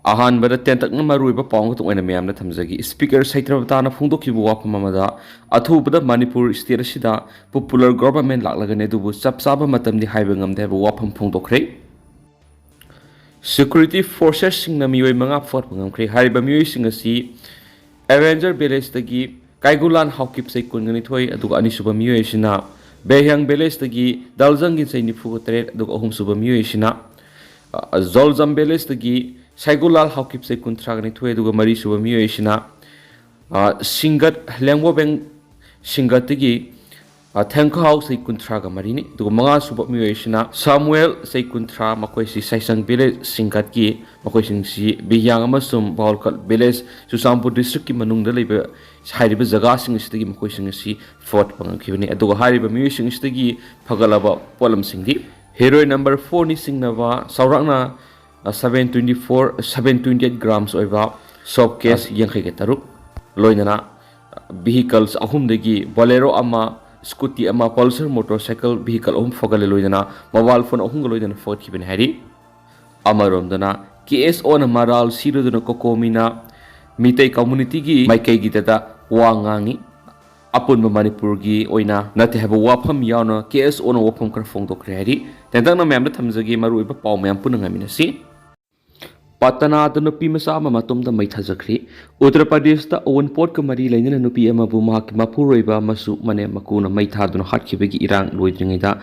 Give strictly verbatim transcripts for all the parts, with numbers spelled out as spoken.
ꯑꯍꯥꯟꯕꯗ ꯇꯦꯟꯇꯛꯅ ꯃꯔꯨꯑꯣꯏꯕ ꯄꯥꯎ ꯑꯃꯈꯛꯇꯪ ꯑꯣꯏꯅ ꯃꯌꯥꯝꯗ ꯊꯝꯖꯒꯦ꯫ ꯁ꯭ꯄꯤꯀꯔ ꯁꯩꯇ꯭ꯔꯕꯇꯥꯅ ꯐꯣꯡꯗꯣꯛꯈꯤꯕ ꯋꯥꯐꯝ ꯑꯃꯗ, ꯑꯊꯨꯕꯗ ꯃꯅꯤꯄꯨꯔ ꯁ꯭ꯇꯦꯠ ꯑꯁꯤꯗ ꯄꯣꯄꯨꯂꯔ ꯒꯣꯚꯔꯟꯃꯦꯟꯠ ꯂꯥꯛꯂꯒꯅꯤ, ꯑꯗꯨꯕꯨ ꯆꯞ ꯆꯥꯕ ꯃꯇꯝꯗꯤ ꯍꯥꯏꯕ ꯉꯝꯗꯦ ꯍꯥꯏꯕ ꯋꯥꯐꯝ ꯐꯣꯡꯗꯣꯛꯈ꯭ꯔꯦ꯫ ꯁꯦꯀ꯭ꯌꯨꯔꯤꯇꯤ ꯐꯣꯔꯁꯦꯁꯁꯤꯡꯅ ꯃꯤꯑꯣꯏ ꯃꯉꯥ ꯐꯥꯒꯠꯄ ꯉꯝꯈ꯭ꯔꯦ꯫ ꯍꯥꯏꯔꯤꯕ ꯃꯤꯑꯣꯏꯁꯤꯡ ꯑꯁꯤ ꯑꯦꯔꯦꯟꯖꯔ ꯚꯤꯂꯦꯖꯇꯒꯤ ꯀꯥꯏꯒꯨꯂꯥꯟ ꯍꯥꯎꯀꯤꯞ ꯆꯍꯤ ꯀꯨꯟꯒ ꯅꯤꯊꯣꯏ, ꯑꯗꯨꯒ ꯑꯅꯤꯁꯨꯕ ꯃꯤꯑꯣꯏ ꯑꯁꯤꯅ ꯕꯦꯍ꯭ꯌꯥꯡ ꯚꯤꯂꯦꯖꯇꯒꯤ ꯗꯥꯜꯖꯪꯒꯤ ꯆꯍꯤ ꯅꯤꯐꯨꯒ ꯇꯔꯦꯠ, ꯑꯗꯨꯒ ꯑꯍꯨꯝꯁꯨꯕ ꯃꯤꯑꯣꯏ ꯑꯁꯤꯅ, ꯑ, ꯖꯣꯜꯖꯝ ꯚꯤꯂꯦꯖꯇꯒꯤ ꯁꯥꯏꯒꯨꯂꯥꯜ ꯍꯥꯎꯀꯤꯞ ꯆꯍꯤ ꯀꯨꯟꯊ꯭ꯔꯥꯒ ꯅꯤꯊꯣꯏ, ꯑꯗꯨꯒ ꯃꯔꯤꯁꯨꯕ ꯃꯤꯑꯣꯏ ꯑꯁꯤꯅ, ꯑ, ꯁꯤꯡꯒꯠ ꯂꯦꯡꯕꯣꯕꯦꯡ ꯁꯤꯡꯒꯠꯇꯒꯤ, ꯑ, ꯊꯦꯡꯈꯥꯎ ꯆꯍꯤ ꯀꯨꯟꯊ꯭ꯔꯥꯒ ꯃꯔꯤꯅꯤ, ꯑꯗꯨꯒ ꯃꯉꯥꯁꯨꯕ ꯃꯤꯑꯣꯏ ꯑꯁꯤꯅ ꯁꯥꯃꯨꯑꯦꯜ ꯆꯍꯤ ꯀꯨꯟꯊ꯭ꯔꯥ, ꯃꯈꯣꯏꯁꯤ ꯁꯥꯏꯁꯪ ꯚꯤꯂꯦꯖ ꯁꯤꯡꯒꯠꯀꯤ, ꯃꯈꯣꯏꯁꯤꯡꯁꯤ ꯕꯤꯍ꯭ꯌꯥꯡ ꯑꯃꯁꯨꯡ ꯕꯥꯎꯜꯀꯠ ꯚꯤꯂꯦꯖ ꯆꯨꯔꯆꯥꯟꯄꯨꯔ ꯗꯤꯁꯇ꯭ꯔꯤꯛꯀꯤ ꯃꯅꯨꯡꯗ ꯂꯩꯕ ꯍꯥꯏꯔꯤꯕ ꯖꯒꯥꯁꯤꯡ ꯑꯁꯤꯗꯒꯤ ꯃꯈꯣꯏꯁꯤꯡ ꯑꯁꯤ ꯐꯥꯒꯠꯄ ꯉꯝꯈꯤꯕꯅꯤ꯫ ꯑꯗꯨꯒ ꯍꯥꯏꯔꯤꯕ ꯃꯤꯑꯣꯏꯁꯤꯡ ꯑꯁꯤꯗꯒꯤ ꯐꯒꯠꯂꯕ ꯄꯣꯠꯂꯝꯁꯤꯡꯗꯤ ꯍꯦꯔꯣꯏꯟ ꯅꯝꯕꯔ ꯐꯣꯔ ꯅꯤꯡꯁꯤꯡꯅꯕ ꯆꯥꯎꯔꯥꯛꯅ, ꯑ, seven twenty four, seven twenty eight grams ꯑꯣꯏꯕ ꯁꯣꯞ ꯀꯦꯁ ꯌꯥꯡꯈꯩꯒ ꯇꯔꯨꯛ, ꯂꯣꯏꯅꯅ ꯚꯤꯍꯤꯀꯜꯁ ꯑꯍꯨꯝꯗꯒꯤ ꯕꯣꯂꯦꯔꯣ ꯑꯃ, ꯁ꯭ꯀꯨꯇꯤ ꯑꯃ, ꯄꯜꯁꯔ ꯃꯣꯇꯣꯔ ꯁꯥꯏꯀꯜ ꯚꯤꯍꯤꯀꯜ ꯑꯍꯨꯝ ꯐꯒꯠꯂꯦ, ꯂꯣꯏꯅꯅ ꯃꯣꯕꯥꯏꯜ ꯐꯣꯟ ꯑꯍꯨꯝꯒ ꯂꯣꯏꯅꯅ ꯐꯒꯠꯈꯤꯕꯅꯤ ꯍꯥꯏꯔꯤ꯫ ꯑꯃꯔꯣꯝꯗꯅ ꯀꯦ ꯑꯦꯁ ꯑꯣꯅ ꯃꯔꯥꯜ ꯁꯤꯔꯗꯨꯅ ꯀꯣꯀꯣꯃꯤꯅ ꯃꯤꯇꯩ ꯀꯝꯃꯨꯅꯤꯇꯤꯒꯤ ꯃꯥꯏꯀꯩꯒꯤꯗꯗ ꯋꯥ ꯉꯥꯡꯉꯤ꯫ ꯑꯄꯨꯟꯕ ꯃꯅꯤꯄꯨꯔꯒꯤ ꯑꯣꯏꯅ ꯅꯠꯇꯦ ꯍꯥꯏꯕ ꯋꯥꯐꯝ ꯌꯥꯎꯅ ꯀꯦ ꯑꯦꯁ ꯑꯣꯅ ꯋꯥꯐꯝ ꯈꯔ ꯐꯣꯡꯗꯣꯛꯈ꯭ꯔꯦ ꯍꯥꯏꯔꯤ꯫ ꯇꯦꯟꯇꯛꯅ ꯃꯌꯥꯝꯗ ꯊꯝꯖꯒꯦ, ꯃꯔꯨꯑꯣꯏꯕ ꯄꯥꯎ ꯃꯌꯥꯝ ꯄꯨꯟꯅ ꯉꯥꯏꯃꯤꯟꯅꯁꯤ꯫ ꯄꯇꯅꯥꯗ ꯅꯨꯄꯤ ꯃꯆꯥ ꯑꯃ ꯃꯇꯣꯝꯇ ꯃꯩ ꯊꯥꯖꯈ꯭ꯔꯤ꯫ ꯎꯠꯇꯔ ꯄ꯭ꯔꯗꯦꯁꯇ ꯑꯋꯨꯟꯄꯣꯠꯀ ꯃꯔꯤ ꯂꯩꯅꯅ ꯅꯨꯄꯤ ꯑꯃꯕꯨ ꯃꯍꯥꯛꯀꯤ ꯃꯄꯨꯔꯣꯏꯕ ꯃꯁꯨ ꯃꯅꯦꯝ ꯃꯀꯨꯅ ꯃꯩ ꯊꯥꯗꯨꯅ ꯍꯥꯠꯈꯤꯕꯒꯤ ꯏꯔꯥꯡ ꯂꯣꯏꯗ꯭ꯔꯤꯉꯩꯗ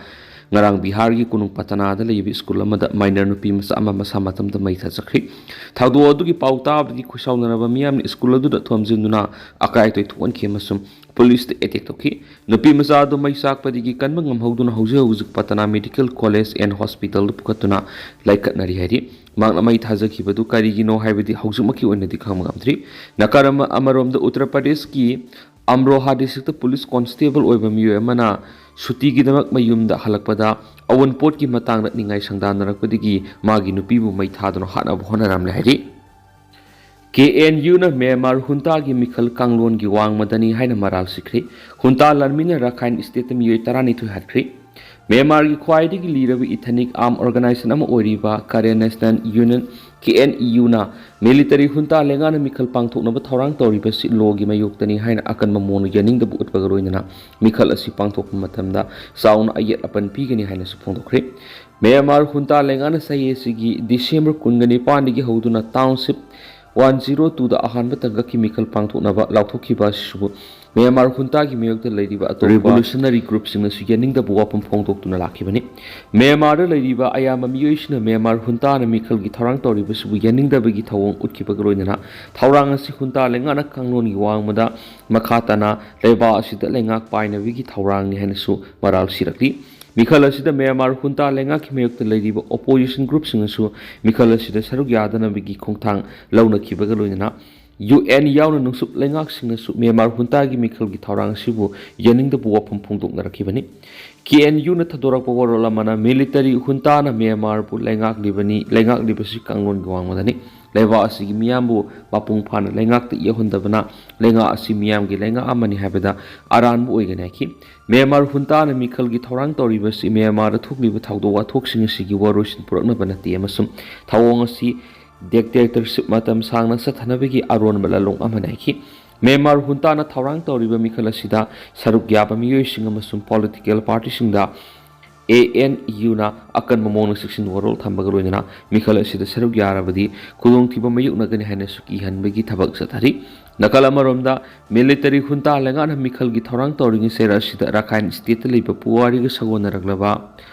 ꯉꯔꯥꯡ ꯕꯤꯍꯥꯔꯒꯤ ꯀꯣꯅꯨꯡ ꯄꯇꯅꯥꯗ ꯂꯩꯕ ꯁ꯭ꯀꯨꯜ ꯑꯃꯗ ꯃꯥꯏꯅꯔ ꯅꯨꯄꯤ ꯃꯆꯥ ꯑꯃ ꯃꯁꯥ ꯃꯇꯣꯝꯇ ꯃꯩ ꯊꯥꯖꯈ꯭ꯔꯤ꯫ ꯊꯧꯗꯣꯛ ꯑꯗꯨꯒꯤ ꯄꯥꯎ ꯇꯥꯕꯗꯒꯤ ꯈꯣꯏꯁꯥꯎꯅꯔꯕ ꯃꯤꯌꯥꯝꯅ ꯁ꯭ꯀꯨꯜ ꯑꯗꯨꯗ ꯊꯣꯝꯖꯤꯟꯗꯨꯅ ꯑꯀꯥꯏ ꯑꯇꯣꯏ ꯊꯣꯛꯍꯟꯈꯤ ꯑꯃꯁꯨꯡ ꯄꯨꯂꯤꯁꯇ ꯑꯦꯇꯦꯛ ꯇꯧꯈꯤ꯫ ꯅꯨꯄꯤ ꯃꯆꯥ ꯑꯗꯨ ꯃꯩ ꯆꯥꯛꯄꯗꯒꯤ ꯀꯟꯕ ꯉꯝꯍꯧꯗꯨꯅ ꯍꯧꯖꯤꯛ ꯍꯧꯖꯤꯛ ꯄꯇꯅꯥ ꯃꯦꯗꯤꯀꯦꯜ ꯀꯣꯂꯦꯖ ꯑꯦꯟ ꯍꯣꯁꯄꯤꯇꯥꯜꯗ ꯄꯨꯈꯠꯇꯨꯅ ꯂꯥꯏꯀꯠꯅꯔꯤ ꯍꯥꯏꯔꯤ꯫ ꯃꯍꯥꯛꯅ ꯃꯩ ꯊꯥꯖꯈꯤꯕꯗꯨ ꯀꯔꯤꯒꯤꯅꯣ ꯍꯥꯏꯕꯗꯤ ꯍꯧꯖꯤꯛꯃꯛꯀꯤ ꯑꯣꯏꯅꯗꯤ ꯈꯪꯕ ꯉꯝꯗ꯭ꯔꯤ꯫ ꯅꯥꯀꯜ ꯑꯃ-, ꯑꯃꯔꯣꯝꯗ ꯎꯠꯇꯔ ꯄ꯭ꯔꯗꯦꯁꯀꯤ ꯑꯝꯔꯣꯍꯥ ꯗꯤꯁꯇ꯭ꯔꯤꯛꯇ ꯄꯨꯂꯤꯁ ꯀꯣꯟꯁꯇꯦꯕꯜ ꯑꯣꯏꯕ ꯃꯤꯑꯣꯏ ꯑꯃꯅ ꯁꯨꯇꯤꯒꯤꯗꯃꯛ ꯃꯌꯨꯝꯗ ꯍꯜꯂꯛꯄꯗ ꯑꯋꯨꯟꯄꯣꯠꯀꯤ ꯃꯇꯥꯡꯗ ꯅꯤꯡꯉꯥꯏ ꯁꯪꯗꯥꯅꯔꯛꯄꯗꯒꯤ ꯃꯥꯒꯤ ꯅꯨꯄꯤꯕꯨ ꯃꯩ ꯊꯥꯗꯨꯅ ꯍꯥꯠꯅꯕ ꯍꯣꯠꯅꯔꯝꯂꯦ ꯍꯥꯏꯔꯤ꯫ ꯀꯦ ꯑꯦꯟ ꯌꯨꯅ ꯃ꯭ꯌꯥꯟꯃꯥꯔ ꯍꯨꯟꯇꯥꯒꯤ ꯃꯤꯈꯜ ꯀꯥꯡꯂꯣꯟꯒꯤ ꯋꯥꯡꯃꯗꯅꯤ ꯍꯥꯏꯅ ꯃꯔꯥꯜ ꯁꯤꯈ꯭ꯔꯤ꯫ ꯍꯨꯟꯇꯥ ꯂꯥꯟꯃꯤꯅ ꯔꯥꯈꯥꯏꯟ ꯁ꯭ꯇꯦꯠꯇ ꯃꯤꯑꯣꯏ ꯇꯔꯥꯅꯤꯊꯣꯏ ꯍꯥꯠꯈ꯭ꯔꯤ꯫ ꯃ꯭ꯌꯥꯟꯃꯥꯔꯒꯤ ꯈ꯭ꯋꯥꯏꯗꯒꯤ ꯂꯤꯔꯕ ꯏꯊꯅꯤꯛ ꯑꯥꯔꯝ ꯑꯣꯔꯒꯅꯥꯏꯖꯦꯁꯟ ꯑꯃ ꯑꯣꯏꯔꯤꯕ Karen national union, K N ꯌꯨꯅ ꯃꯤꯂꯤꯇꯔꯤ ꯍꯨꯟꯇꯥ ꯂꯩꯉꯥꯛꯅ ꯃꯤꯈꯜ ꯄꯥꯡꯊꯣꯛꯅꯕ ꯊꯧꯔꯥꯡ ꯇꯧꯔꯤꯕꯁꯤ ꯂꯣꯒꯤ ꯃꯥꯌꯣꯛꯇꯅꯤ ꯍꯥꯏꯅ ꯑꯀꯟꯕ ꯃꯑꯣꯡꯗ ꯌꯥꯅꯤꯡꯗꯕ ꯎꯠꯄꯒ ꯂꯣꯏꯅꯅ ꯃꯤꯈꯜ ꯑꯁꯤ ꯄꯥꯡꯊꯣꯛꯄ ꯃꯇꯝꯗ ꯆꯥꯎꯅ ꯑꯌꯦꯠ ꯑꯄꯟ ꯄꯤꯒꯅꯤ ꯍꯥꯏꯅꯁꯨ ꯐꯣꯡꯗꯣꯛꯈ꯭ꯔꯦ꯫ ꯃ꯭ꯌꯥꯟꯃꯥꯔ ꯍꯨꯟꯇꯥ ꯂꯩꯉꯥꯛꯅ ꯆꯍꯤ ꯑꯁꯤꯒꯤ ꯗꯤꯁꯦꯝꯕꯔ ꯀꯨꯟꯒ ꯅꯤꯄꯥꯟꯗꯒꯤ ꯍꯧꯗꯨꯅ ꯇꯥꯎꯟꯁꯤꯞ ꯋꯥꯟ ꯖꯤꯔꯣ ꯇꯨꯗ ꯑꯍꯥꯟꯕ ꯇꯥꯡꯀꯛꯀꯤ ꯃꯤꯈꯜ ꯄꯥꯡꯊꯣꯛꯅꯕ ꯂꯥꯎꯊꯣꯛꯈꯤꯕ ꯑꯁꯤꯕꯨ ꯃ꯭ꯌꯥꯟꯃꯥꯔ ꯍꯨꯟꯇꯥꯒꯤ ꯃꯥꯌꯣꯛꯇ ꯂꯩꯔꯤꯕ ꯑꯇꯣꯞꯄ ꯔꯤꯚꯣꯂꯨꯁꯅꯔꯤ ꯒ꯭ꯔꯨꯞꯁꯤꯡꯅꯁꯨ ꯌꯥꯅꯤꯡꯗꯕ ꯋꯥꯐꯝ ꯐꯣꯡꯗꯣꯛꯇꯨꯅ ꯂꯥꯛꯈꯤꯕꯅꯤ꯫ ꯃ꯭ꯌꯥꯟꯃꯥꯔꯗ ꯂꯩꯔꯤꯕ ꯑꯌꯥꯝꯕ ꯃꯤꯑꯣꯏꯁꯤꯡꯅ ꯃ꯭ꯌꯥꯟꯃꯥꯔ ꯍꯨꯟꯇꯥꯅ ꯃꯤꯈꯜꯒꯤ ꯊꯧꯔꯥꯡ ꯇꯧꯔꯤꯕꯁꯤꯕꯨ ꯌꯥꯅꯤꯡꯗꯕꯒꯤ ꯊꯧꯑꯣꯡ ꯎꯠꯈꯤꯕꯒ ꯂꯣꯏꯅꯅ ꯊꯧꯔꯥꯡ ꯑꯁꯤ ꯍꯨꯟꯇꯥ ꯂꯩꯉꯥꯛꯅ ꯀꯥꯡꯂꯣꯟꯒꯤ ꯋꯥꯡꯃꯗ ꯃꯈꯥ ꯇꯥꯅ ꯂꯩꯕꯥꯛ ꯑꯁꯤꯗ ꯂꯩꯉꯥꯛ ꯄꯥꯏꯅꯕꯒꯤ ꯊꯧꯔꯥꯡꯅꯤ ꯍꯥꯏꯅꯁꯨ ꯃꯔꯥꯜ ꯁꯤꯔꯛꯂꯤ꯫ ꯃꯤꯈꯜ ꯑꯁꯤꯗ ꯃ꯭ꯌꯥꯟꯃꯥꯔ ꯍꯨꯟꯇꯥ ꯂꯩꯉꯥꯛꯀꯤ ꯃꯥꯌꯣꯛꯇ ꯂꯩꯔꯤꯕ ꯑꯣꯄꯣꯖꯤꯁꯟ ꯒ꯭ꯔꯨꯞꯁꯤꯡꯅꯁꯨ ꯃꯤꯈꯜ ꯑꯁꯤꯗ ꯁꯔꯨꯛ ꯌꯥꯗꯅꯕꯒꯤ ꯈꯣꯡꯊꯥꯡ ꯂꯧꯅꯈꯤꯕꯒ ꯂꯣꯏꯅꯅ ꯌꯨ ꯑꯦꯟ ꯌꯥꯎꯅ ꯅꯨꯡꯆꯨꯞ ꯂꯩꯉꯥꯛꯁꯤꯡꯅꯁꯨ ꯃ꯭ꯌꯥꯟꯃꯥꯔ ꯍꯨꯟꯇꯥꯒꯤ ꯃꯤꯈꯜꯒꯤ ꯊꯧꯔꯥꯡ ꯑꯁꯤꯕꯨ ꯌꯥꯅꯤꯡꯗꯕ ꯋꯥꯐꯝ ꯐꯣꯡꯗꯣꯛꯅꯔꯛꯈꯤꯕꯅꯤ꯫ ꯀꯦ ꯑꯦꯟ ꯌꯨꯅ ꯊꯥꯗꯣꯔꯛꯄ ꯋꯥꯔꯣꯜ ꯑꯃꯅ ꯃꯤꯂꯤꯇꯔꯤ ꯍꯨꯟꯇꯥꯅ ꯃ꯭ꯌꯥꯟꯃꯥꯔꯕꯨ ꯂꯩꯉꯥꯛꯂꯤꯕꯅꯤ, ꯂꯩꯉꯥꯛꯂꯤꯕꯁꯤ ꯀꯥꯡꯂꯣꯟꯒꯤ ꯋꯥꯡꯃꯗꯅꯤ꯫ ꯂꯩꯕꯥꯛ ꯑꯁꯤꯒꯤ ꯃꯤꯌꯥꯝꯕꯨ ꯃꯄꯨꯡ ꯐꯥꯅ ꯂꯩꯉꯥꯛꯇ ꯌꯧꯍꯟꯗꯕꯅ ꯂꯩꯉꯥꯛ ꯑꯁꯤ ꯃꯤꯌꯥꯝꯒꯤ ꯂꯩꯉꯥꯛ ꯑꯃꯅꯤ ꯍꯥꯏꯕꯗ ꯑꯔꯥꯟꯕ ꯑꯣꯏꯒꯅꯤ ꯍꯥꯏꯈꯤ꯫ ꯃ꯭ꯌꯥꯟꯃꯥꯔ ꯍꯨꯟꯇꯥꯅ ꯃꯤꯈꯜꯒꯤ ꯊꯧꯔꯥꯡ ꯇꯧꯔꯤꯕꯁꯤ ꯃ꯭ꯌꯥꯟꯃꯥꯔꯗ ꯊꯣꯛꯂꯤꯕ ꯊꯧꯗꯣꯛ ꯋꯥꯊꯣꯛꯁꯤꯡ ꯑꯁꯤꯒꯤ ꯋꯥꯔꯣꯏꯁꯤꯟ ꯄꯨꯔꯛꯅꯕ ꯅꯠꯇꯦ ꯑꯃꯁꯨꯡ ꯊꯧꯑꯣꯡ ꯑꯁꯤ ꯗꯤꯛꯇꯦꯇꯔꯁꯤꯞ ꯃꯇꯝ ꯁꯥꯡꯅ ꯆꯠꯊꯅꯕꯒꯤ ꯑꯔꯣꯟꯕ ꯂꯥꯂꯣꯡ ꯑꯃꯅꯤ ꯍꯥꯏꯈꯤ꯫ ꯃ꯭ꯌꯥꯟꯃꯥꯔ ꯍꯨꯟꯇꯥꯅ ꯊꯧꯔꯥꯡ ꯇꯧꯔꯤꯕ ꯃꯤꯈꯜ ꯑꯁꯤꯗ ꯁꯔꯨꯛ ꯌꯥꯕ ꯃꯤꯑꯣꯏꯁꯤꯡ ꯑꯃꯁꯨꯡ ꯄꯣꯂꯤꯇꯤꯀꯦꯜ ꯄꯥꯔꯇꯤꯁꯤꯡꯗ ꯑꯦ ꯑꯦꯟ ꯌꯨꯅ ꯑꯀꯟꯕ ꯃꯑꯣꯡꯗ ꯆꯦꯛꯁꯤꯟ ꯋꯥꯔꯣꯜ ꯊꯝꯕꯒ ꯂꯣꯏꯅꯅ ꯃꯤꯈꯜ ꯑꯁꯤꯗ ꯁꯔꯨꯛ ꯌꯥꯔꯕꯗꯤ ꯈꯨꯗꯣꯡꯊꯤꯕ ꯃꯥꯌꯣꯛꯅꯒꯅꯤ ꯍꯥꯏꯅꯁꯨ ꯀꯤꯍꯟꯕꯒꯤ ꯊꯕꯛ ꯆꯠꯊꯔꯤ꯫ ꯅꯥꯀꯜ ꯑꯃꯔꯣꯝꯗ, ꯃꯤꯂꯤꯇꯔꯤ ꯍꯨꯟꯇꯥ ꯂꯩꯉꯥꯛꯅ ꯃꯤꯈꯜꯒꯤ ꯊꯧꯔꯥꯡ ꯇꯧꯔꯤꯉꯩ ꯆꯩꯔꯥꯛ ꯑꯁꯤꯗ ꯔꯥꯈꯥꯏꯟ ꯁ꯭ꯇꯦꯠꯇ ꯂꯩꯕ ꯄꯨꯋꯥꯔꯤꯒ ꯁꯥꯒꯣꯟꯅꯔꯛꯂꯕ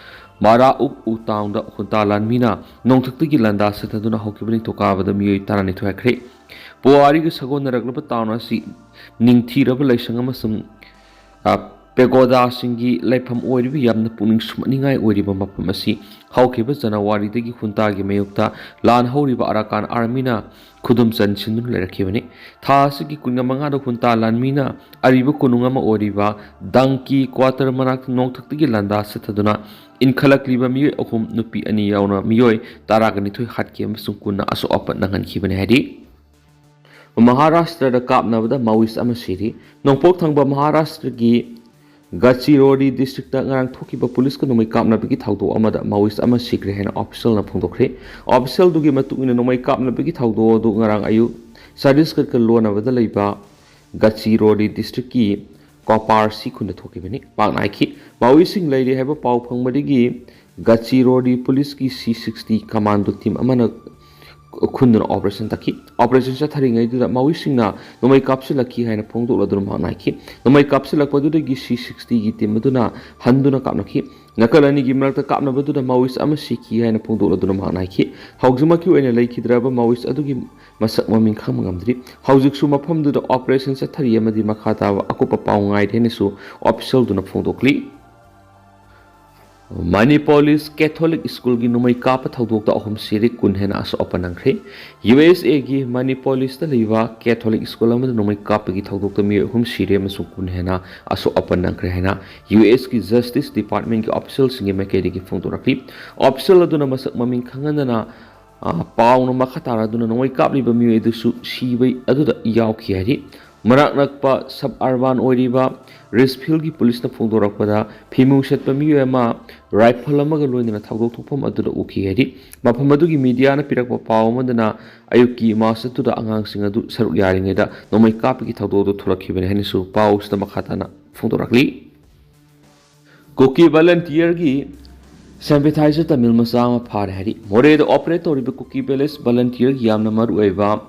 ꯃꯥꯔꯥ ꯎꯛ ꯎ ꯇꯥꯎꯟꯗ ꯍꯨꯟꯇꯥ ꯂꯥꯟꯃꯤꯅ ꯅꯣꯡꯊꯛꯇꯒꯤ ꯂꯥꯟꯗꯥ ꯆꯠꯊꯗꯨꯅ ꯍꯧꯈꯤꯕ ꯅꯤꯡꯊꯧꯀꯥꯕꯗ ꯃꯤꯑꯣꯏ ꯇꯔꯥꯅꯤꯊꯣꯏ ꯍꯥꯠꯈ꯭ꯔꯦ꯫ ꯄꯨꯋꯥꯔꯤꯒ ꯁꯥꯒꯣꯟꯅꯔꯛꯂꯕ ꯇꯥꯎꯟ ꯑꯁꯤ ꯅꯤꯡꯊꯤꯔꯕ ꯂꯥꯏꯁꯪ ꯑꯃꯁꯨꯡ, ꯑ, ꯄꯦꯒꯣꯗꯥꯁꯤꯡꯒꯤ ꯂꯩꯐꯝ ꯑꯣꯏꯔꯤꯕ ꯌꯥꯝꯅ ꯄꯨꯛꯅꯤꯡ ꯁꯨꯝꯍꯠꯅꯤꯡꯉꯥꯏ ꯑꯣꯏꯔꯤꯕ ꯃꯐꯝ ꯑꯁꯤ ꯍꯧꯈꯤꯕ ꯖꯅꯋꯥꯔꯤꯗꯒꯤ ꯍꯨꯟꯇꯥꯒꯤ ꯃꯥꯌꯣꯛꯇ ꯂꯥꯟ ꯍꯧꯔꯤꯕ ꯑꯔꯥꯀꯥꯟ ꯑꯥꯔꯃꯤꯅ ꯈꯨꯗꯨꯝ ꯆꯟꯁꯤꯟꯗꯨꯅ ꯂꯩꯔꯛꯈꯤꯕꯅꯤ꯫ ꯊꯥ ꯑꯁꯤꯒꯤ ꯀꯨꯟꯃꯉꯥꯗ ꯍꯨꯟꯇꯥ ꯂꯥꯟꯃꯤꯅ ꯑꯔꯤꯕ ꯀꯣꯅꯨꯡ ꯑꯃ ꯑꯣꯏꯔꯤꯕ ꯗꯪꯀꯤ ꯀ꯭ꯋꯥꯇꯔ ꯃꯅꯥꯛꯇ ꯅꯣꯡꯊꯛꯇꯒꯤ ꯂꯥꯟꯗꯥ ꯆꯠꯊꯗꯨꯅ ꯏꯟꯈꯠꯂꯛꯂꯤꯕ ꯃꯤꯑꯣꯏ ꯑꯍꯨꯝ, ꯅꯨꯄꯤ ꯑꯅꯤ ꯌꯥꯎꯅ ꯃꯤꯑꯣꯏ ꯇꯔꯥꯒ ꯅꯤꯊꯣꯏ ꯍꯥꯠꯈꯤ ꯑꯃꯁꯨꯡ ꯀꯨꯟꯅ ꯑꯁꯣꯛ ꯑꯄꯟ ꯅꯪꯍꯟꯈꯤꯕꯅꯤ ꯍꯥꯏꯔꯤ꯫ ꯃꯍꯥꯔꯥꯁꯇ꯭ꯔꯗ ꯀꯥꯞꯅꯕꯗ ꯃꯥꯋꯤꯁ ꯑꯃ ꯁꯤꯔꯤ꯫ ꯅꯣꯡꯄꯣꯛ ꯊꯪꯕ ꯃꯍꯥꯔꯥꯁꯇ꯭ꯔꯒꯤ ꯒꯆꯤꯔꯣꯂꯤ ꯗꯤꯁꯇ꯭ꯔꯤꯛꯇ ꯉꯔꯥꯡ ꯊꯣꯛꯈꯤꯕ ꯄꯨꯂꯤꯁꯀ ꯅꯣꯡꯃꯩ ꯀꯥꯞꯅꯕꯒꯤ ꯊꯧꯗꯣꯛ ꯑꯃꯗ ꯃꯥꯑꯣꯏꯁ ꯑꯃ ꯁꯤꯈ꯭ꯔꯦ ꯍꯥꯏꯅ ꯑꯣꯐꯤꯁꯤꯌꯦꯜꯅ ꯐꯣꯡꯗꯣꯛꯈ꯭ꯔꯦ꯫ ꯑꯣꯐꯤꯁꯤꯌꯦꯜꯗꯨꯒꯤ ꯃꯇꯨꯡ ꯏꯟꯅ ꯅꯣꯡꯃꯩ ꯀꯥꯞꯅꯕꯒꯤ ꯊꯧꯗꯣꯛ ꯑꯗꯨ ꯉꯔꯥꯡ ꯑꯌꯨꯛ ꯆꯇꯤꯁꯒꯔꯀ ꯂꯣꯟꯅꯕꯗ ꯂꯩꯕ ꯒꯆꯤꯔꯣꯂꯤ ꯗꯤꯁꯇ꯭ꯔꯤꯛꯀꯤ ꯀꯣꯄꯥꯔꯁꯤ ꯈꯨꯟꯗ ꯊꯣꯛꯈꯤꯕꯅꯤ꯫ ꯄꯥꯛ ꯅꯥꯏꯈꯤ꯫ ꯃꯥꯑꯣꯏꯁꯤꯡ ꯂꯩꯔꯦ ꯍꯥꯏꯕ ꯄꯥꯎ ꯐꯪꯕꯗꯒꯤ ꯒꯆꯤꯔꯣꯂꯤ ꯄꯨꯂꯤꯁꯀꯤ ꯁꯤ ꯁꯤꯛꯁꯇꯤ ꯀꯃꯥꯟꯗꯣ ꯇꯤꯝ ꯑꯃꯅ ꯈꯨꯟꯗꯨꯅ ꯑꯣꯄꯔꯦꯁꯟ ꯇꯛꯈꯤ꯫ ꯑꯣꯄꯔꯦꯁꯟ ꯆꯠꯊꯔꯤꯉꯩꯗꯨꯗ ꯃꯥꯑꯣꯏꯁꯤꯡꯅ ꯅꯣꯡꯃꯩ ꯀꯥꯞꯁꯤꯜꯂꯛꯈꯤ ꯍꯥꯏꯅ ꯐꯣꯡꯗꯣꯛꯂꯗꯨꯅ ꯃꯍꯥꯛ ꯅꯥꯏꯈꯤ꯫ ꯅꯣꯡꯃꯩ ꯀꯥꯞꯁꯤꯜꯂꯛꯄꯗꯨꯗꯒꯤ ꯁꯤ ꯁꯤꯛꯁꯇꯤꯒꯤ ꯇꯤꯝ ꯑꯗꯨꯅ ꯍꯟꯗꯨꯅ ꯀꯥꯞꯅꯈꯤ꯫ ꯅꯥꯀꯜ ꯑꯅꯤꯒꯤ ꯃꯔꯛꯇ ꯀꯥꯞꯅꯕꯗꯨꯗ ꯃꯥꯑꯣꯏꯁ ꯑꯃ ꯁꯤꯈꯤ ꯍꯥꯏꯅ ꯐꯣꯡꯗꯣꯛꯂꯗꯨꯅ ꯃꯍꯥꯛ ꯅꯥꯏꯈꯤ꯫ ꯍꯧꯖꯤꯛꯃꯛꯀꯤ ꯑꯣꯏꯅ ꯂꯩꯈꯤꯗ꯭ꯔꯕ ꯃꯥꯑꯣꯏꯁ ꯑꯗꯨꯒꯤ ꯃꯁꯛ ꯃꯃꯤꯡ ꯈꯪꯕ ꯉꯝꯗ꯭ꯔꯤ꯫ ꯍꯧꯖꯤꯛꯁꯨ ꯃꯐꯝꯗꯨꯗ ꯑꯣꯄꯔꯦꯁꯟ ꯆꯠꯊꯔꯤ ꯑꯃꯗꯤ ꯃꯈꯥ ꯇꯥꯕ ꯑꯀꯨꯞꯄ ꯄꯥꯎ ꯉꯥꯏꯔꯤ ꯍꯥꯏꯅꯁꯨ ꯑꯣꯐꯤꯁꯤꯌꯦꯜꯗꯨꯅ ꯐꯣꯡꯗꯣꯛꯂꯤ꯫ ꯃꯅꯤꯄꯣꯂꯤꯁ ꯀꯦꯊꯣꯂꯤꯛ ꯁ꯭ꯀꯨꯜꯒꯤ ꯅꯣꯡꯃꯩ ꯀꯥꯞꯄ ꯊꯧꯗꯣꯛꯇ ꯑꯍꯨꯝ ꯁꯤꯔꯦ, ꯀꯨꯟ ꯍꯦꯟꯅ ꯑꯁꯣꯛ ꯑꯄꯟ ꯅꯪꯈ꯭ꯔꯦ꯫ ꯌꯨ ꯑꯦꯁ ꯑꯦꯒꯤ ꯃꯅꯤꯄꯣꯂꯤꯁꯇ ꯂꯩꯕ ꯀꯦꯊꯣꯂꯤꯛ ꯁ꯭ꯀꯨꯜ ꯑꯃꯗ ꯅꯣꯡꯃꯩ ꯀꯥꯞꯄꯒꯤ ꯊꯧꯗꯣꯛꯇ ꯃꯤꯑꯣꯏ ꯑꯍꯨꯝ ꯁꯤꯔꯦ ꯑꯃꯁꯨꯡ ꯀꯨꯟ ꯍꯦꯟꯅ ꯑꯁꯣꯛ ꯑꯄꯟ ꯅꯪꯈ꯭ꯔꯦ ꯍꯥꯏꯅ ꯌꯨ ꯑꯦꯁꯀꯤ ꯖꯁꯇꯤꯁ ꯗꯤꯄꯥꯔꯠꯃꯦꯟꯒꯤ ꯑꯣꯐꯤꯁꯤꯌꯦꯜꯁꯤꯡꯒꯤ ꯃꯥꯏꯀꯩꯗꯒꯤ ꯐꯣꯡꯗꯣꯔꯛꯂꯤ꯫ ꯑꯣꯐꯤꯁꯤꯌꯦꯜ ꯑꯗꯨꯅ ꯃꯁꯛ ꯃꯃꯤꯡ ꯈꯪꯍꯟꯗꯅ, ꯑ, ꯄꯥꯎꯅ ꯃꯈꯥ ꯇꯥꯔꯗꯨꯅ ꯅꯣꯡꯃꯩ ꯀꯥꯞꯂꯤꯕ ꯃꯤꯑꯣꯏ ꯑꯗꯨꯁꯨ ꯁꯤꯕ ꯑꯗꯨꯗ ꯌꯥꯎꯈꯤ ꯍꯥꯏꯔꯤ꯫ ꯃꯅꯥꯛ ꯅꯛꯄ ꯁꯕ ꯑꯔꯕꯥꯟ ꯑꯣꯏꯔꯤꯕ ꯔꯤꯁꯐꯤꯜꯒꯤ ꯄꯨꯂꯤꯁꯅ ꯐꯣꯡꯗꯣꯔꯛꯄꯗ, ꯐꯤꯃꯨ ꯁꯦꯠꯄ ꯃꯤꯑꯣꯏ ꯑꯃ ꯔꯥꯏꯐꯜ ꯑꯃꯒ ꯂꯣꯏꯅꯅ ꯊꯧꯗꯣꯛ ꯊꯣꯛꯐꯝ ꯑꯗꯨꯗ ꯎꯈꯤ ꯍꯥꯏꯔꯤ꯫ ꯃꯐꯝ ꯑꯗꯨꯒꯤ ꯃꯤꯗꯤꯌꯥꯅ ꯄꯤꯔꯛꯄ ꯄꯥꯎ ꯑꯃꯗꯅ, ꯑꯌꯨꯛꯀꯤ ꯃꯥꯔꯆ ꯑꯗꯨꯗ ꯑꯉꯥꯡꯁꯤꯡ ꯑꯗꯨ ꯁꯔꯨꯛ ꯌꯥꯔꯤꯉꯩꯗ ꯅꯣꯡꯃꯩ ꯀꯥꯞꯄꯒꯤ ꯊꯧꯗꯣꯛ ꯑꯗꯨ ꯊꯣꯛꯂꯛꯈꯤꯕꯅꯤ ꯍꯥꯏꯅꯁꯨ ꯄꯥꯎꯁꯤꯗ ꯃꯈꯥ ꯇꯥꯅ ꯐꯣꯡꯗꯣꯔꯛꯂꯤ꯫ ꯀꯨꯀꯤ ꯚꯣꯂꯟꯇꯤꯌꯔꯒꯤ ꯁꯦꯝꯄꯦꯊꯥꯏꯖꯔ ꯇꯥꯃꯤꯜ ꯃꯆꯥ ꯑꯃ ꯐꯥꯔꯦ ꯍꯥꯏꯔꯤ꯫ ꯃꯣꯔꯦꯗ ꯑꯣꯄꯔꯦꯠ ꯇꯧꯔꯤꯕ ꯀꯨꯀꯤ ꯚꯤꯂꯦꯖ ꯚꯣꯂꯟꯇꯤꯌꯔꯒꯤ ꯌꯥꯝꯅ ꯃꯔꯨꯑꯣꯏꯕ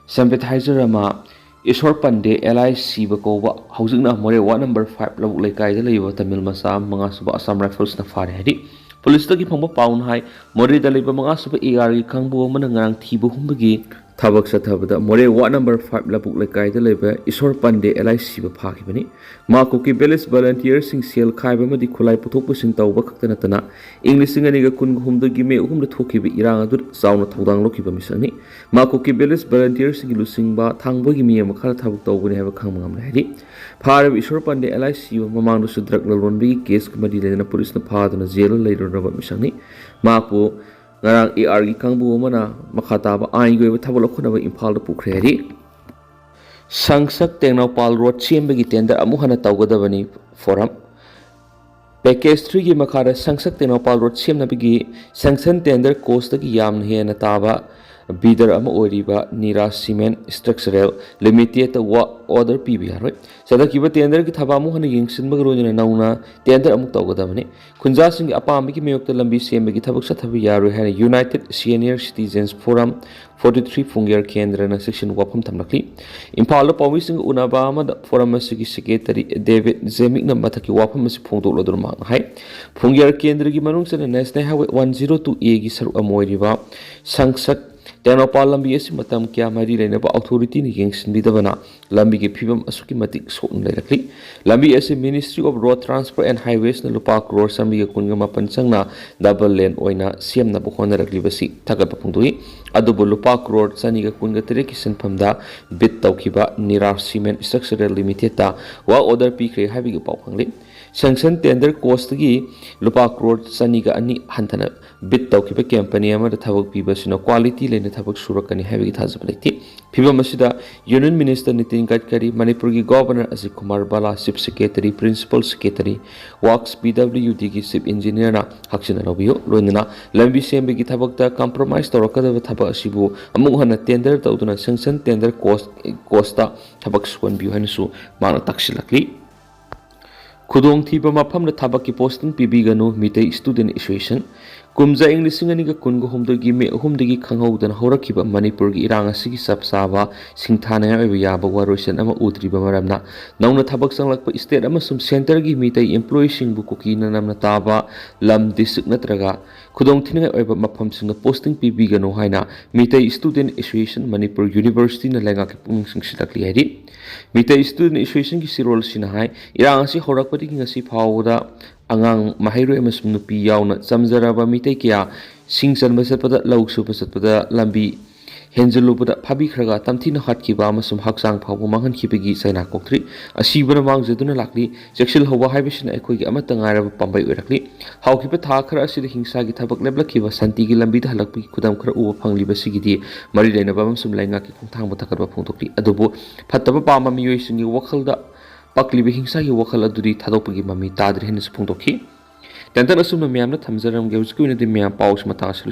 ꯁꯦꯝꯄꯦꯊꯥꯏꯖꯔ ꯑꯃ ꯏꯁꯣꯔ ꯄꯟꯗꯦ ꯑꯦꯂꯥꯏꯁ ꯁꯤꯕ ꯀꯧꯕ ꯍꯧꯖꯤꯛꯅ ꯃꯣꯔꯦ ꯋꯥꯔꯗ ꯅꯝꯕꯔ ꯐꯥꯏꯚ ꯂꯧꯕꯨꯛ ꯂꯩꯀꯥꯏꯗ ꯂꯩꯕ ꯇꯥꯃꯤꯜ ꯃꯆꯥ ꯑꯃ ꯃꯉꯥꯁꯨꯕ ꯑꯁꯥꯝ ꯔꯥꯏꯐꯜꯁꯅ ꯐꯥꯔꯦ ꯍꯥꯏꯔꯤ꯫ ꯄꯨꯂꯤꯁꯇꯒꯤ ꯐꯪꯕ ꯄꯥꯎꯅ ꯍꯥꯏ, ꯃꯣꯔꯦꯗ ꯂꯩꯕ ꯃꯉꯥꯁꯨꯕ ꯑꯦ ꯑꯥꯔꯒꯤ ꯀꯥꯡꯕꯨ ꯑꯃꯅ ꯉꯔꯥꯡ ꯊꯤꯕ ꯍꯨꯝꯕꯒꯤ ꯊꯕꯛ ꯆꯠꯊꯕꯗ ꯃꯣꯔꯦ ꯋꯥꯔꯗ ꯅꯝꯕꯔ ꯐꯥꯏꯚ ꯂꯧꯕꯨꯛ ꯂꯩꯀꯥꯏꯗ ꯂꯩꯕ ꯏꯁꯣꯔ ꯄꯟꯗꯦ ꯑꯦꯂꯥꯏꯁ ꯁꯤꯕ ꯐꯥꯈꯤꯕꯅꯤ꯫ ꯃꯥ ꯀꯨꯀꯤ ꯚꯤꯂꯦꯖ ꯚꯣꯂꯟꯇꯤꯌꯔꯁꯤꯡ ꯁꯦꯜ ꯈꯥꯏꯕ ꯑꯃꯗꯤ ꯈꯨꯠꯂꯥꯏ ꯄꯨꯊꯣꯛ ꯄꯨꯁꯤꯟ ꯇꯧꯕ ꯈꯛꯇ ꯅꯠꯇꯅ, ꯏꯪ ꯂꯤꯁꯤꯡ ꯑꯅꯤꯒ ꯀꯨꯟꯒ ꯍꯨꯝꯗꯣꯏꯒꯤ ꯃꯦ ꯑꯍꯨꯝꯗ ꯊꯣꯛꯈꯤꯕ ꯏꯔꯥꯡ ꯑꯗꯨꯗ ꯆꯥꯎꯅ ꯊꯧꯗꯥꯡ ꯂꯧꯈꯤꯕ ꯃꯤꯁꯛꯅꯤ꯫ ꯃꯥ ꯀꯨꯀꯤ ꯚꯤꯂꯦꯖ ꯚꯣꯂꯟꯇꯤꯌꯔꯁꯤꯡꯒꯤ ꯂꯨꯆꯤꯡꯕ ꯊꯥꯡꯕꯒꯤ ꯃꯤ ꯑꯃ ꯈꯔ ꯊꯕꯛ ꯇꯧꯕꯅꯤ ꯍꯥꯏꯕ ꯈꯪꯕ ꯉꯝꯂꯦ ꯍꯥꯏꯔꯤ꯫ ꯐꯥꯔꯤꯕ ꯏꯁꯣꯔ ꯄꯟꯗꯦ ꯑꯦꯂꯥꯏꯁ ꯁꯤꯕ ꯃꯃꯥꯡꯗꯁꯨ ꯗ꯭ꯔꯒ ꯂꯂꯣꯟꯕꯒꯤ ꯀꯦꯁꯀ ꯃꯔꯤ ꯂꯩꯅꯅ ꯄꯨꯂꯤꯁꯅ ꯐꯥꯗꯨꯅ ꯖꯦꯜꯗ ꯂꯩꯔꯨꯔꯕ ꯃꯤꯁꯛꯅꯤ꯫ ꯃꯍꯥꯛꯄꯨ ꯉꯔꯥꯡ ꯑꯦ ꯑꯥꯔꯒꯤ ꯀꯥꯡꯕꯨ ꯑꯃꯅ ꯃꯈꯥ ꯇꯥꯕ ꯑꯥꯏꯟꯒꯤ ꯑꯣꯏꯕ ꯊꯕꯛ ꯂꯧꯈꯠꯅꯕ ꯏꯝꯐꯥꯜꯗ ꯄꯨꯈ꯭ꯔꯦ ꯍꯥꯏꯔꯤ꯫ ꯁꯪꯁꯛ ꯇꯦꯡꯅꯧꯄꯥꯜ ꯔꯣꯗ ꯁꯦꯝꯕꯒꯤ ꯇꯦꯟꯗꯔ ꯑꯃꯨꯛ ꯍꯟꯅ ꯇꯧꯒꯗꯕꯅꯤ꯫ ꯐꯣꯔꯝ꯫ ꯄꯦꯀꯦꯖ ꯊ꯭ꯔꯤꯒꯤ ꯃꯈꯥꯗ ꯁꯪꯁꯛ ꯇꯦꯡꯅꯧꯄꯥꯜ ꯔꯣꯗ ꯁꯦꯝꯅꯕꯒꯤ ꯁꯦꯡꯁꯟ ꯇꯦꯟꯗꯔ ꯀꯣꯁꯇꯒꯤ ꯌꯥꯝꯅ ꯍꯦꯟꯅ ꯇꯥꯕ ꯕꯤꯗꯔ ꯑꯃ ꯑꯣꯏꯔꯤꯕ ꯅꯤꯔꯥ ꯁꯤꯃꯦꯟ ꯏꯁꯇ꯭ꯔꯛꯆꯔꯦꯜ ꯂꯤꯃꯤꯇꯦꯠꯇ ꯋꯥꯛ ꯑꯣꯔꯗꯔ ꯄꯤꯕ ꯌꯥꯔꯣꯏ꯫ ꯆꯠꯊꯈꯤꯕ ꯇꯦꯟꯗꯔꯒꯤ ꯊꯕꯛ ꯑꯃꯨꯛ ꯍꯟꯅ ꯌꯦꯡꯁꯤꯟꯕꯒ ꯂꯣꯏꯅꯅ ꯅꯧꯅ ꯇꯦꯟꯗꯔ ꯑꯃꯨꯛ ꯇꯧꯒꯗꯕꯅꯤ꯫ ꯈꯨꯟꯖꯥꯁꯤꯡꯒꯤ ꯑꯄꯥꯝꯕꯒꯤ ꯃꯥꯌꯣꯛꯇ ꯂꯝꯕꯤ ꯁꯦꯝꯕꯒꯤ ꯊꯕꯛ ꯆꯠꯊꯕ ꯌꯥꯔꯣꯏ ꯍꯥꯏꯅ united senior citizens forum forty three Phungyar ꯀꯦꯟꯗ꯭ꯔꯅ ꯆꯦꯛꯁꯤꯟ ꯋꯥꯐꯝ ꯊꯝꯂꯛꯂꯤ꯫ ꯏꯝꯐꯥꯜꯗ ꯄꯥꯎꯃꯤꯁꯤꯡꯒ ꯎꯅꯕ ꯑꯃꯗ ꯐꯣꯔꯝ ꯑꯁꯤꯒꯤ ꯁꯦꯀ꯭ꯔꯦꯇꯔꯤ ꯗꯦꯕꯤꯗ ꯖꯦꯃꯤꯛꯅ ꯃꯊꯛꯀꯤ ꯋꯥꯐꯝ ꯑꯁꯤ ꯐꯣꯡꯗꯣꯛꯂꯗꯨꯅ ꯃꯍꯥꯛꯅ ꯍꯥꯏ, ꯐꯨꯡꯒꯦꯔ ꯀꯦꯟꯗ꯭ꯔꯒꯤ ꯃꯅꯨꯡ ꯆꯟꯅ national highway one zero two ꯑꯦꯒꯤ ꯁꯔꯨꯛ ꯑꯃ ꯑꯣꯏꯔꯤꯕ ꯁꯪꯁꯛ ꯇꯦꯡꯅꯧꯄꯥꯜ ꯂꯝꯕꯤ ꯑꯁꯤ ꯃꯇꯝ ꯀꯌꯥ ꯃꯔꯤ ꯂꯩꯅꯕ ꯑꯣꯊꯣꯔꯤꯇꯤꯅ ꯌꯦꯡꯁꯤꯟꯕꯤꯗꯕꯅ ꯂꯝꯕꯤꯒꯤ ꯐꯤꯕꯝ ꯑꯁꯨꯛꯀꯤ ꯃꯇꯤꯛ ꯁꯣꯛꯅ ꯂꯩꯔꯛꯂꯤ꯫ ꯂꯝꯕꯤ ꯑꯁꯤ Ministry of Road Transport and Highwaysꯅ ꯂꯨꯄꯥ ꯀ꯭ꯔꯣꯔ ꯆꯥꯃꯔꯤꯒ ꯀꯨꯟꯒ ꯃꯥꯄꯟ ꯆꯪꯅ ꯗꯕꯜ ꯂꯦꯟ ꯑꯣꯏꯅ ꯁꯦꯝꯅꯕ ꯍꯣꯠꯅꯔꯛꯂꯤꯕꯁꯤ ꯊꯥꯒꯠꯄ ꯐꯣꯡꯗꯣꯛꯏ꯫ ꯑꯗꯨꯕꯨ ꯂꯨꯄꯥ ꯀ꯭ꯔꯣꯔ ꯆꯅꯤꯒ ꯀꯨꯟꯒ ꯇꯔꯦꯠꯀꯤ ꯁꯦꯟꯐꯝꯗ ꯕꯤꯗ ꯇꯧꯈꯤꯕ ꯅꯤꯔꯥ ꯁꯤꯃꯦꯟ ꯏꯁꯇ꯭ꯔꯛꯆꯔꯦꯜ ꯂꯤꯃꯤꯇꯦꯠꯇ ꯋꯥꯛ ꯑꯣꯔꯗꯔ ꯄꯤꯈ꯭ꯔꯦ ꯍꯥꯏꯕꯒꯤ ꯄꯥꯎ ꯐꯪꯂꯤ꯫ ꯁꯦꯡꯁꯟ ꯇꯦꯟꯗꯔ ꯀꯣꯁꯇꯒꯤ ꯂꯨꯄꯥ ꯀ꯭ꯔꯣꯔ ꯆꯅꯤꯒ ꯑꯅꯤ ꯍꯟꯊꯅ ꯕꯤꯗ ꯇꯧꯈꯤꯕ ꯀꯝꯄꯅꯤ ꯑꯃꯗ ꯊꯕꯛ ꯄꯤꯕ ꯑꯁꯤꯅ ꯀ꯭ꯋꯥꯂꯤꯇꯤ ꯂꯩꯅ ꯊꯕꯛ ꯁꯨꯔꯛꯀꯅꯤ ꯍꯥꯏꯕꯒꯤ ꯊꯥꯖꯕ ꯂꯩꯇꯦ꯫ ꯐꯤꯕꯝ ꯑꯁꯤꯗ ꯌꯨꯅꯤꯌꯟ ꯃꯤꯅꯤꯁꯇꯔ ꯅꯤꯇꯤꯟ ꯒꯗꯀꯔꯤ, ꯃꯅꯤꯄꯨꯔꯒꯤ governor Ajit Kumar Bhalla, chief secretary, principal secretary, works P W ꯗꯤꯒꯤ ꯆꯤꯐ ꯏꯟꯖꯤꯅꯤꯌꯔꯅ ꯍꯛꯆꯤꯟꯅ ꯂꯧꯕꯤꯌꯨ꯫ ꯂꯣꯏꯅꯅ ꯂꯝꯕꯤ ꯁꯦꯝꯕꯒꯤ ꯊꯕꯛꯇ ꯀꯝꯄ꯭ꯔꯣꯃꯥꯏꯁ ꯇꯧꯔꯛꯀꯗꯕ ꯊꯕꯛ ꯑꯁꯤꯕꯨ ꯑꯃꯨꯛ ꯍꯟꯅ ꯇꯦꯟꯗꯔ ꯇꯧꯗꯨꯅ ꯁꯦꯡꯁꯟ ꯇꯦꯟꯗꯔ ꯀꯣꯁ, ꯀꯣꯁꯇ ꯊꯕꯛ ꯁꯨꯍꯟꯕꯤꯌꯨ ꯍꯥꯏꯅꯁꯨ ꯃꯍꯥꯛꯅ ꯇꯛꯁꯤꯜꯂꯛꯂꯤ꯫ ꯈꯨꯗꯣꯡꯊꯤꯕ ꯃꯐꯝꯗ ꯊꯕꯛꯀꯤ ꯄꯣꯁꯇꯤꯡ ꯄꯤꯕꯤꯒꯅꯨ, ꯃꯤꯇꯩ ꯏꯁꯇꯨꯗꯦꯟ ꯑꯦꯁꯣꯁꯤꯌꯦꯁꯟ꯫ ꯀꯨꯝꯖꯥ ꯏꯪ ꯂꯤꯁꯤꯡ ꯑꯅꯤꯒ ꯀꯨꯟꯒ ꯍꯨꯝꯗꯣꯏꯒꯤ ꯃꯦ ꯑꯍꯨꯝꯗꯒꯤ ꯈꯪꯍꯧꯗꯅ ꯍꯧꯔꯛꯈꯤꯕ ꯃꯅꯤꯄꯨꯔꯒꯤ ꯏꯔꯥꯡ ꯑꯁꯤꯒꯤ ꯆꯞ ꯆꯥꯕ ꯁꯤꯡꯊꯥꯅꯤꯡꯉꯥꯏ ꯑꯣꯏꯕ ꯌꯥꯕ ꯋꯥꯔꯣꯏꯁꯤꯟ ꯑꯃ ꯎꯗ꯭ꯔꯤꯕ ꯃꯔꯝꯅ, ꯅꯧꯅ ꯊꯕꯛ ꯆꯪꯂꯛꯄ ꯏꯁꯇꯦꯠ ꯑꯃꯁꯨꯡ ꯁꯦꯟꯇꯔꯒꯤ ꯃꯤꯇꯩ ꯏꯝꯄ꯭ꯂꯣꯌꯤꯁꯤꯡꯕꯨ ꯀꯨꯀꯤꯅ ꯅꯝꯅ ꯇꯥꯕ ꯂꯝ, ꯗꯤꯁꯇ꯭ꯔꯤꯛ ꯅꯠꯇ꯭ꯔꯒ ꯈꯨꯗꯣꯡꯊꯤꯅꯤꯡꯉꯥꯏ ꯑꯣꯏꯕ ꯃꯐꯝꯁꯤꯡꯗ ꯄꯣꯁꯇꯤꯡ ꯄꯤꯕꯤꯒꯅꯨ ꯍꯥꯏꯅ ꯃꯤꯇꯩ ꯏꯁꯇꯨꯗꯦꯟ ꯑꯦꯁꯣꯁꯤꯌꯦꯁꯟ ꯃꯅꯤꯄꯨꯔ ꯌꯨꯅꯤꯚꯔꯁꯤꯇꯤꯅ ꯂꯩꯉꯥꯛꯀꯤ ꯄꯨꯛꯅꯤꯡ ꯆꯤꯡꯁꯤꯜꯂꯛꯂꯤ ꯍꯥꯏꯔꯤ꯫ ꯃꯤꯇꯩ ꯏꯁꯇꯨꯗꯦꯟ ꯑꯦꯁꯣꯁꯤꯌꯦꯁꯟꯒꯤ ꯆꯦꯔꯣꯜ ꯑꯁꯤꯅ ꯍꯥꯏ, ꯏꯔꯥꯡ ꯑꯁꯤ ꯍꯧꯔꯛꯄꯗꯒꯤ ꯉꯁꯤ ꯐꯥꯎꯕꯗ ꯑꯉꯥꯡ, ꯃꯍꯩꯔꯣꯏ ꯑꯃꯁꯨꯡ ꯅꯨꯄꯤ ꯌꯥꯎꯅ ꯆꯝꯖꯔꯕ ꯃꯤꯇꯩ ꯀꯌꯥ ꯁꯤꯡ ꯆꯟꯕ ꯆꯠꯄꯗ, ꯂꯧ ꯁꯨꯕ ꯆꯠꯄꯗ ꯂꯝꯕꯤ ꯍꯦꯟꯖꯜꯂꯨꯕꯗ ꯐꯥꯕꯤꯈ꯭ꯔꯒ ꯇꯝꯊꯤꯅ ꯍꯥꯠꯈꯤꯕ ꯑꯃꯁꯨꯡ ꯍꯛꯆꯥꯡ ꯐꯥꯎꯕ ꯃꯥꯡꯍꯟꯈꯤꯕꯒꯤ ꯆꯩꯅꯥ ꯀꯣꯛꯇ꯭ꯔꯤ꯫ ꯑꯁꯤꯕꯅ ꯃꯥꯡꯖꯗꯨꯅ ꯂꯥꯛꯂꯤ꯫ ꯆꯦꯛꯁꯤꯜꯍꯧꯕ ꯍꯥꯏꯕꯁꯤꯅ ꯑꯩꯈꯣꯏꯒꯤ ꯑꯃꯠꯇ ꯉꯥꯏꯔꯕ ꯄꯥꯝꯕꯩ ꯑꯣꯏꯔꯛꯂꯤ꯫ ꯍꯧꯈꯤꯕ ꯊꯥ ꯈꯔ ꯑꯁꯤꯗ ꯍꯤꯡꯁꯥꯒꯤ ꯊꯕꯛ ꯂꯦꯞꯂꯛꯈꯤꯕ, ꯁꯥꯟꯇꯤꯒꯤ ꯂꯝꯕꯤꯗ ꯍꯜꯂꯛꯄꯒꯤ ꯈꯨꯗꯝ ꯈꯔ ꯎꯕ ꯐꯪꯂꯤꯕꯁꯤꯒꯤꯗꯤ ꯃꯔꯤ ꯂꯩꯅꯕ ꯑꯃꯁꯨꯡ ꯂꯩꯉꯥꯛꯀꯤ ꯈꯣꯡꯊꯥꯡꯕꯨ ꯊꯥꯒꯠꯄ ꯐꯣꯡꯗꯣꯛꯂꯤ꯫ ꯑꯗꯨꯕꯨ ꯐꯠꯇꯕ ꯄꯥꯝꯕ ꯃꯤꯑꯣꯏꯁꯤꯡꯒꯤ ꯋꯥꯈꯜꯗ ꯄꯛꯂꯤꯕ ꯍꯤꯡꯁꯥꯒꯤ ꯋꯥꯈꯜ ꯑꯗꯨꯗꯤ ꯊꯥꯗꯣꯛꯄꯒꯤ ꯃꯃꯤ ꯇꯥꯗ꯭ꯔꯤ ꯍꯥꯏꯅꯁꯨ ꯐꯣꯡꯗꯣꯛꯈꯤ꯫ ꯇꯦꯟꯇꯛꯅ ꯑꯁꯨꯝꯅ ꯃꯌꯥꯝꯗ ꯊꯝꯖꯔꯝꯒꯦ꯫ ꯍꯧꯖꯤꯛꯀꯤ ꯑꯣꯏꯅꯗꯤ ꯃꯌꯥꯝ ꯄꯥꯎꯁꯤ ꯃꯇꯥꯡ ꯑꯁꯤꯗ